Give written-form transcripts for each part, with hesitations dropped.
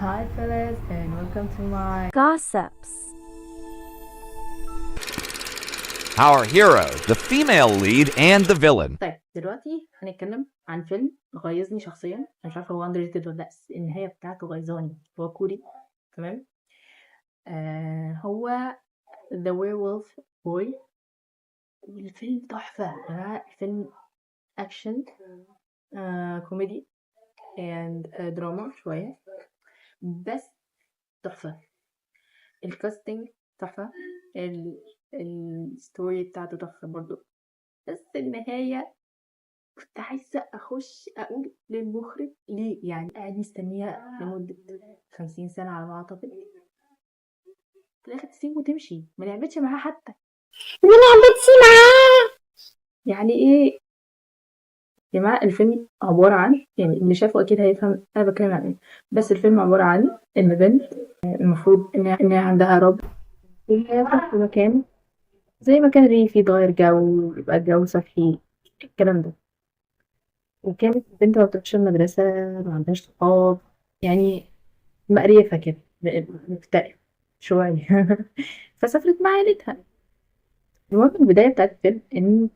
Hi fellas and welcome to my Gossips. Our hero, the female lead, and the villain. طيب، دلوقتي هنتكلم عن فيلم غيظني شخصيا. انا مش عارفه هو underrated ولا لا، بس النهاية بتاعته غيظاني. هو كوري، تمام؟ هو The Werewolf Boy، والفيلم تحفة يا جماعة. الفيلم اكشن، كوميدي and دراما شوية، بس تحفة. ال casting تحفة، ال story بتاعته تحفة برضو، بس النهاية كنت عايزة أخش أقول للمخرج ليه؟ يعني قاعد مستنيها لمدة 50 سنة على ما أعتقد، في الآخر تسيبه وتمشي، ما لعبتش معاه حتى. ما لعبتش معاه. يعني إيه يا جماعة؟ الفيلم عبارة عن، يعني اللي شافه أكيد هيفهم أنا بتكلم عن إيه، بس الفيلم عبارة عن إن بنت المفروض إن هي عندها رب، وهي في مكان زي مكان ريفي، يتغير جو، يبقى الجو صحي، الكلام ده. وكانت البنت ما بتروحش المدرسة، ما عندهاش صحاب، يعني مقريفة كده، مكتئبة شوية، فسافرت مع عيلتها. المهم، البداية بتاعت الفيلم إن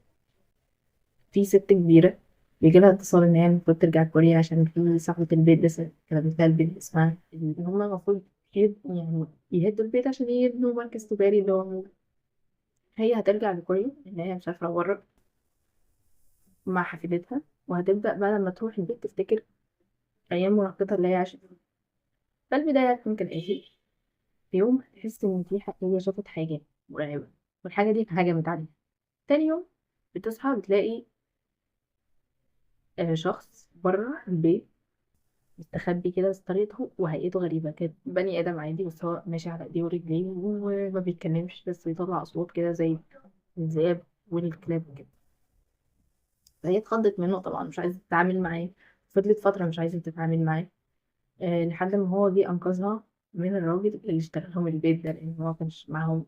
في ست كبيرة بيجيلها اتصال إن هي المفروض ترجع كوريا عشان في صاحبة البيت لسه كتبت لها البيت اسمها، إن هما المفروض يعني يهدوا البيت عشان يبنوا مركز تجاري اللي هو هي هترجع لكوريا إن هي مسافرة بره مع حفيدتها. وهتبدأ بقى لما تروح البيت تفتكر أيام مراهقتها اللي هي عاشت فيها. فالبداية هتكون كالآتي: في يوم هتحس إن في حاجة، هي شافت حاجة مرعبة، والحاجة دي هجمت عليها. تاني يوم بتصحى بتلاقي شخص بره البيت مستخبي كده، بس طريقته وهيئته غريبة، كانت بني آدم عادي بس هو ماشي على ايديه ورجليه وما بيتكلمش، بس بيطلع أصوات كده زي الذئاب والكلاب كده. فهي اتخضت منه طبعا، مش عايزة تتعامل معاه. فضلت فترة مش عايزة تتعامل معاه، لحد ما هو جه أنقذها من الراجل اللي اشترى لهم البيت ده، لأن هو مكانش معاهم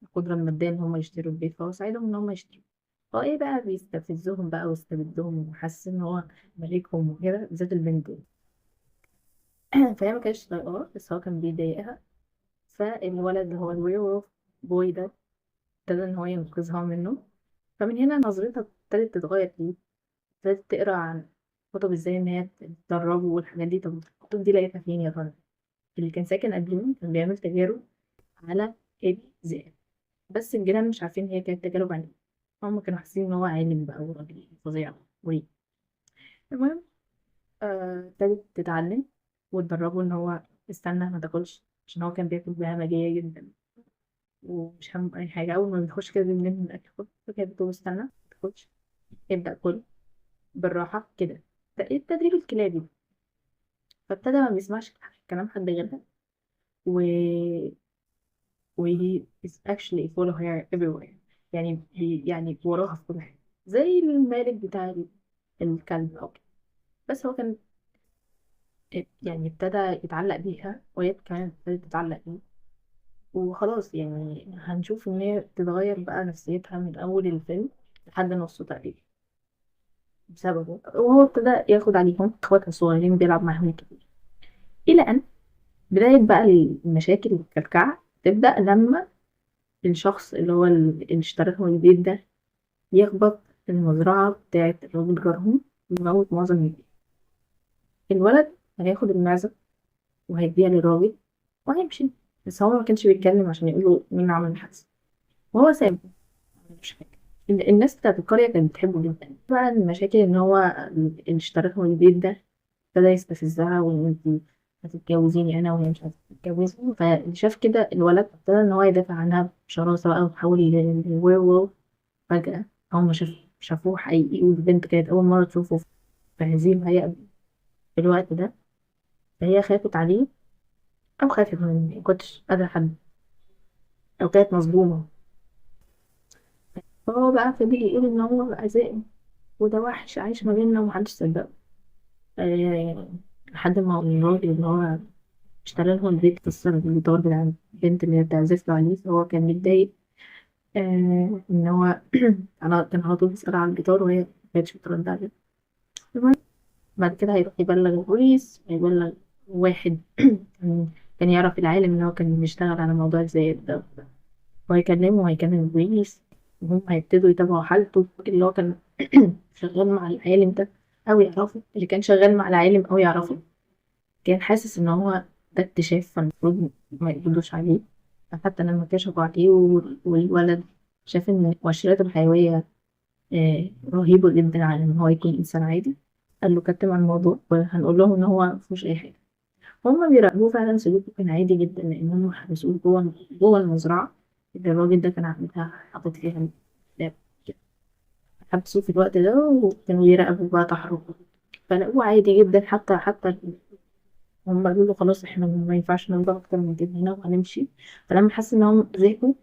القدرة المادية إن هم يشتروا البيت، فهو ساعدهم إن هم يشتروا. فهو إيه بقى، بيستفزهم بقى واستبدهم وحس إن هو ملكهم وكده، بالذات البنت دي. فهي ما كانتش طايقاه، بس هو كان بيضايقها. فالولد اللي هو ال werewolf boy ده ابتدى إن هو ينقذها منه. فمن هنا نظرتها ابتدت تتغير ليه. ابتدت تقرا عن كتب ازاي ان هي تدربه والحاجات دي. طب الكتب دي لقيتها فين يا ترى؟ اللي كان ساكن قبلهم كان بيعمل تجارب على الذئاب، بس الجيران مش عارفين هي كانت تجارب عن ايه. هم كانوا حاسين ان هو عالم بقى وراجل فظيع مريب. المهم، ابتدت تتعلم وتدربه ان هو استنى، ما تاكلش، عشان هو كان بياكل بهمجية جدا ومش همه اي حاجة. اول ما بيخش كده بيلم الاكل كله. فكانت بتقول استنى، ما تاكلش، ابدأ كل بالراحة كده، التدريب الكلابي. فابتدى ما بيسمعش كلام حد غيرها و he is actually follow her everywhere، يعني يعني وراها في كل حاجة زي المالك بتاع الكلب أو كده. بس هو كان يعني ابتدى يتعلق بيها، وهي كمان ابتدت تتعلق بيه. وخلاص، يعني هنشوف ان هي تتغير بقى نفسيتها من اول الفيلم لحد نصه تقريبا بسببه. وهو ابتدى ياخد عليهم، اخواتها الصغيرين، بيلعب معاهم كتير، الى ان بداية بقى المشاكل والكلكعة تبدأ لما الشخص اللي هو اللي اشترى لهم البيت ده يخبط المزرعة بتاعة الراجل جارهم ويموت معظم البيت. الولد هياخد المعزة وهيديها للراجل وهيمشي، بس هو ما كانش بيتكلم عشان يقوله مين عمل الحادثة، وهو سابه مش حاجة. الناس بتاعت القرية كانت بتحبه جدا. بقى المشاكل ان هو اللي اشترى لهم البيت ده ابتدى يستفزها، وان انتي هتتجوزيني انا، وهي مش عايزة تتجوزه. فاللي شاف كده الولد ابتدى ان هو يدافع عنها بشراسة بقى، وتحول ل werewolf فجأة. هما شافوه حقيقي، والبنت كانت أول مرة تشوفه في هذه الهيئة في الوقت ده، فهي خافت عليه أو خافت منه، مكنتش قادرة حد، أو كانت مصدومة. فهو بقى فضل يقول إن هو بقى ذئب وده وحش عايش ما بيننا، ومحدش صدقه، لحد ما الراجل اللي هو اشترى لهم البيت كسر الجيتار بتاع البنت اللي هي بتعزف له عليه. فهو كان متضايق ان هو انا كان على طول بيسأل على الجيتار وهي مكانتش بترد عليه. المهم، بعد كده هيروح يبلغ البوليس، هيبلغ واحد كان يعرف العالم اللي هو كان بيشتغل على موضوع الزيات ده، وهيكلمه وهيكلم البوليس، وهم هيبتدوا يتابعوا حالته اللي هو كان شغال مع العالم ده أو يعرفه، اللي كان شغال مع العالم أو يعرفه. كان حاسس إن هو ده اكتشاف فالمفروض ما يقبضوش عليه. فحتى لما كشفوا عليه والولد شاف إن مؤشراته الحيوية رهيبة جدا على إن هو يكون إنسان عادي، قال له كتم على الموضوع وهنقول لهم إن هو مفيهوش أي حاجة. هما بيراقبوه فعلا سلوكه كان عادي جدا، لأن هم حبسوه جوه المزرعة اللي الراجل ده كان عاملها حاطط فيها الكلاب، حبسوه في الوقت ده وكانوا يراقبوا بقى تحركه، فلقوه عادي جدا. حتى هم قالوا له خلاص احنا ما ينفعش نفضل اكتر من كده هنا وهنمشي. فلما حس ان هم زهقوا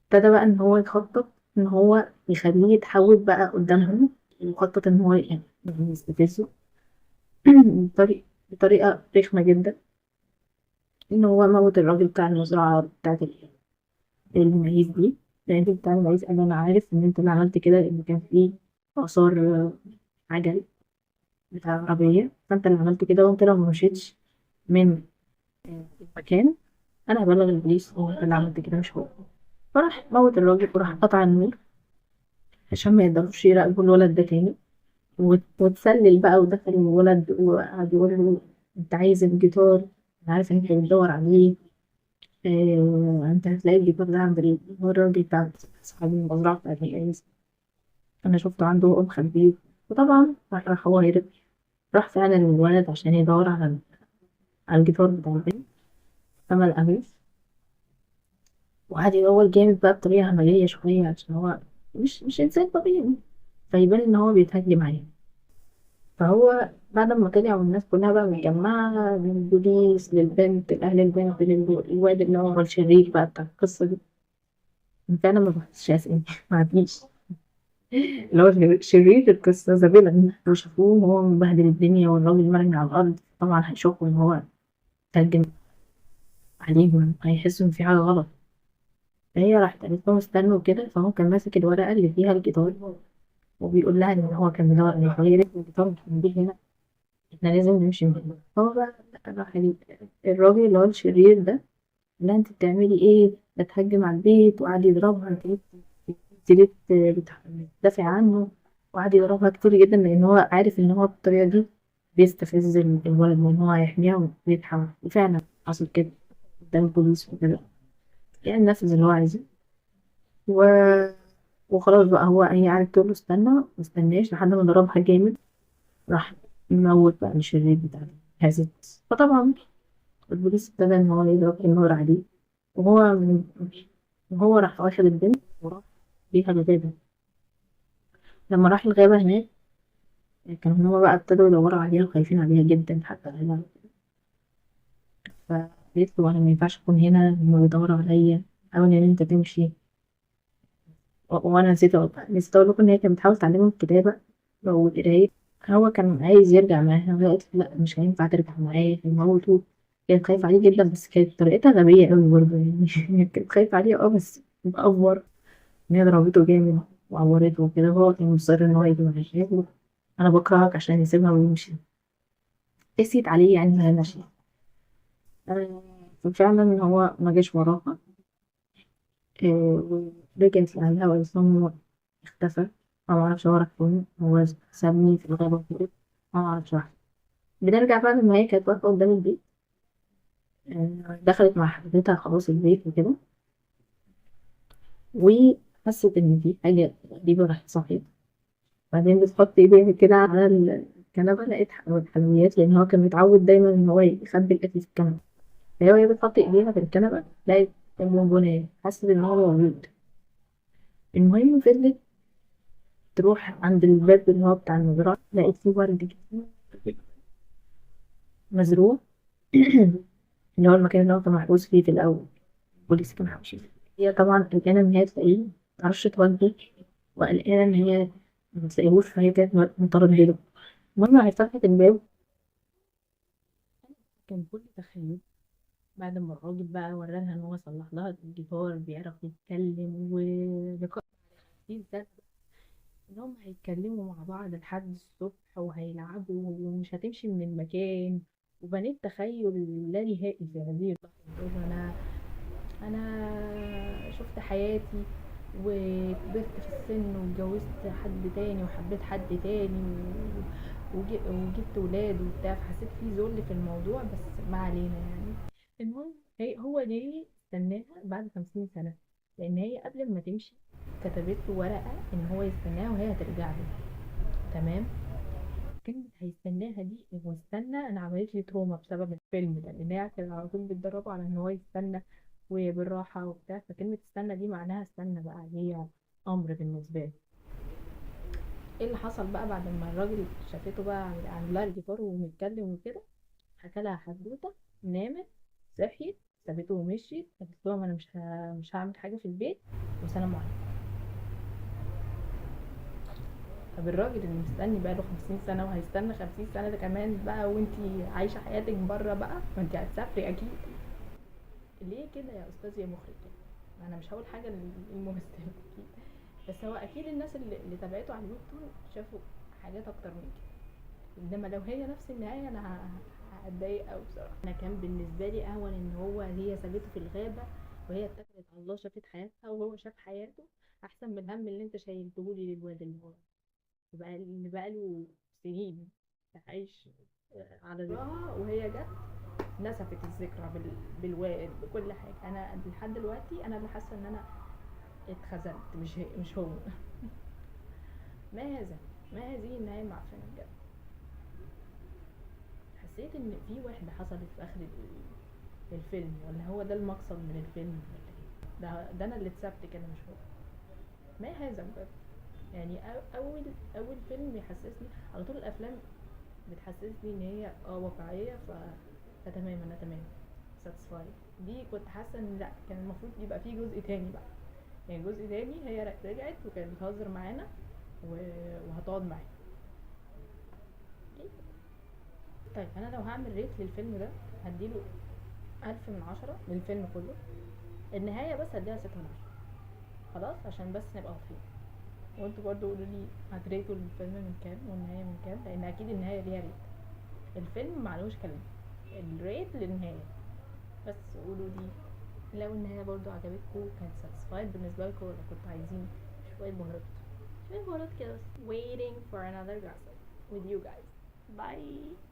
ابتدى بقى ان هو يخطط ان هو يخليه يتحول بقى قدامهم، وخطط ان هو يعني يستفزه بطريقة رخمة جدا، ان هو موت الراجل بتاع المزرعة بتاعت المعيز دي، لان بتاع المعيز قال له انا عارف ان انت اللي عملت كده، لان كان فيه آثار عجل بتاع العربية، فانت اللي عملت كده، وانت لو ما مشيتش من المكان انا هبلغ البوليس وانت اللي عملت كده مش هو. فراح موت الراجل وراح قطع النور عشان ما يقدروش يراقبوا الولد ده تاني، واتسلل بقى ودخل الولد وقعد يقول له انت عايز الجيتار، انا عارف ان انت بتدور عليه، انت هتلاقي الجيتار ده عند الراجل بتاع صاحب المزرعة بتاعت العيس، انا شفته عنده وهو مخبيه. وطبعا راح هو هرب، راح فعلا الولد عشان يدور على الجيتار بتاع البنت، فما لقاهوش، وقعد يدور جامد بقى بطريقة همجية شوية عشان هو مش إنسان طبيعي، فيبان إن هو بيتهجم عليه. فهو بعد ما طلع والناس كلها بقى متجمعة من البوليس للبنت لأهل البنت للواد اللي هو الشرير بقى بتاع القصة دي، فعلا ما بحسش أسئلة ما عنديش اللي هو شرير القصة زبيلة، وشافوه وهو مبهدل الدنيا والراجل مرمي على الأرض، طبعا هيشوفوا إن هو تهجم عليهم، هيحسوا إن في حاجة غلط. فهي راحت قالت لهم استنوا كده، فهو كان ماسك الورقة اللي فيها الجيتار وبيقول لها إن هو كان بيدور عليه، فهي قالت له الجيتار مش موجود هنا، إحنا لازم نمشي من هنا. هو بقى راح الراجل اللي هو الشرير ده لا أنت بتعملي إيه؟ ده اتهجم على البيت وقعد يضربها، أنت ليه بتدافعي عنه؟ وقعد يضربها كتير جدا لأن هو عارف إن هو بالطريقة دي بيستفز الولد وإن هو هيحميها ويتحول، وفعلا حصل كده قدام البوليس وكده، يعني نفذ اللي هو عايزه وخلاص بقى. هو هي قعدت تقول له استنى، ما استناش لحد ما ضربها جامد، راح موت بقى الشرير بتاع هذا. فطبعا البوليس ابتدى ان هو يضرب النار عليه، وهو راح واخد البنت وراح بيها الغابة. لما راح الغابة هناك كانوا هما بقى ابتدوا يدوروا عليها وخايفين عليها جدا حتى هنا، فقالت له انا ما ينفعش اكون هنا، هما بيدوروا عليا، حاول ان انت تمشي. وانا نسيت اقول لكم ان هي كانت بتحاول تعلمه الكتابة والقراية، هو كان عايز يرجع معاها وهي قالت له لا مش هينفع ترجع معايا، هيموتوه. كانت خايفة عليه جدا، بس كانت طريقتها غبية قوي برضه يعني كانت خايفة عليه بس بأفور ان هي ضربته جامد وعورته وكده، وهو كان مصر ان هو يجي معاها. قالت له انا بكرهك عشان يسيبها ويمشي، قسيت عليه يعني وهي ماشية. ففعلا هو ما جاش وراها، ورجعت لأهلها وقالت لهم هو اختفى، أنا معرفش هو راح فين، هو سابني في الغابة وكده، أنا معرفش راح فين. بنرجع بقى لما هي كانت واقفة قدام البيت، دخلت مع حبيبتها خلاص البيت وكده، وحست إن في حاجة غريبة، راحت صحيت. بعدين بتحط ايديها كده على الكنبة لقيت حلويات، لأن هو كان متعود دايما إن هو يخبي الأكل في الكنبة، فهي وهي بتحط ايديها في الكنبة لقيت بونبونية، حست إن هو موجود. المهم فضلت تروح عند الباب اللي هو بتاع المزرعة، لقيت فيه ورد كتير مزروع اللي هو المكان اللي هو كان محبوس فيه في الأول، البوليس كان محبوس فيه. هي طبعا قلقانة إن هي تلاقيه، متعرفش تواجهه، وقلقانة إن هي متلاقيهوش، فهي كانت مترددة. المهم راحت فتحت الباب، كان كل تخيل بعد ما الراجل بقى وراها إن هو صلح لها الجيتار، بيعرف يتكلم، ولقاء 50 سنة إن هم هيتكلموا مع بعض لحد الصبح وهيلعبوا ومش هتمشي من المكان، وبنيت تخيل لا نهائي في هذه اللحظة. بتقول له انا شفت حياتي وكبرت في السن واتجوزت حد تاني وحبيت حد تاني وجبت ولاد وبتاع، فحسيت في ذل في الموضوع، بس ما علينا يعني. المهم هو ليه استناها بعد 50 سنة؟ لأن هي قبل ما تمشي كتبت له ورقة إن هو يستناها وهي هترجع له، تمام. كلمة هيستناها دي واستنى، أنا عملت لي تروما بسبب الفيلم ده، لأن هي كانت على طول بتدربه على إن هو يستنى وبالراحة وبتاع، فكلمة استنى دي معناها استنى بقى، هي أمر بالنسبة له. ايه اللي حصل بقى بعد ما الراجل شافته بقى عامل لها الجيتار ومتكلم وكده، حكى لها حدوته، نامت، صحيت، سابته ومشيت، قالت لهم انا مش هعمل حاجه في البيت وسلام عليكم. طب الراجل اللي مستني بقى له 50 سنه وهيستنى 50 سنه ده كمان بقى، وانتي عايشه حياتك بره بقى، ما انتي هتسافري اكيد. ليه كده يا استاذ يا مخرج؟ انا مش هقول حاجه للممثل اكيد، بس هو اكيد الناس اللي تابعته على الويب شافوا حاجات اكتر من كده، انما لو هي نفس النهايه انا هتضايق قوي بصراحه. انا كان بالنسبه لي اهون ان هو هي سابته في الغابه وهي اتكلت على الله، شافت حياتها وهو شاف حياته، احسن من الهم اللي انت شايلتهولي للواد اللي هو بقى اللي بقاله سنين عايش على ذكرها، وهي جت نسفت الذكرى بالواد بكل حاجه. انا لحد دلوقتي انا اللي حاسه ان انا اتخذلت، مش هو. ما هذا؟ ما هذه النهايه المعفنه بجد؟ حسيت ان في وحده حصلت في اخر الفيلم، ولا هو ده المقصد من الفيلم ولا ايه؟ ده انا اللي اتسبت كده مش هو. ما هذا بجد؟ اول فيلم يحسسني على طول، الافلام بتحسسني ان هي واقعيه، فتمام انا تمام satisfied. دي كنت حاسه ان لا، كان المفروض يبقى في جزء تاني بقى، جزء تاني هي رجعت وكانت بتهزر معانا وهتقعد معانا. طيب انا لو هعمل ريت للفيلم ده هديله 1000 من 10 للفيلم كله، النهاية بس هديها 6 من 10 خلاص، عشان بس نبقى واضحين. وانتوا برضو قولوا لي هتريتوا الفيلم من كام والنهاية من كام، لان اكيد النهاية ليها ريت، الفيلم معلوش كلام، الريت للنهاية بس. قولوا لي لو النهاية برضو عجبتكم، كانت ساتسفايد بالنسبة لكم، ولا كنتوا عايزين شوية بهارات، شوية بهارات كده بس. Waiting for another gossip with you guys. Bye.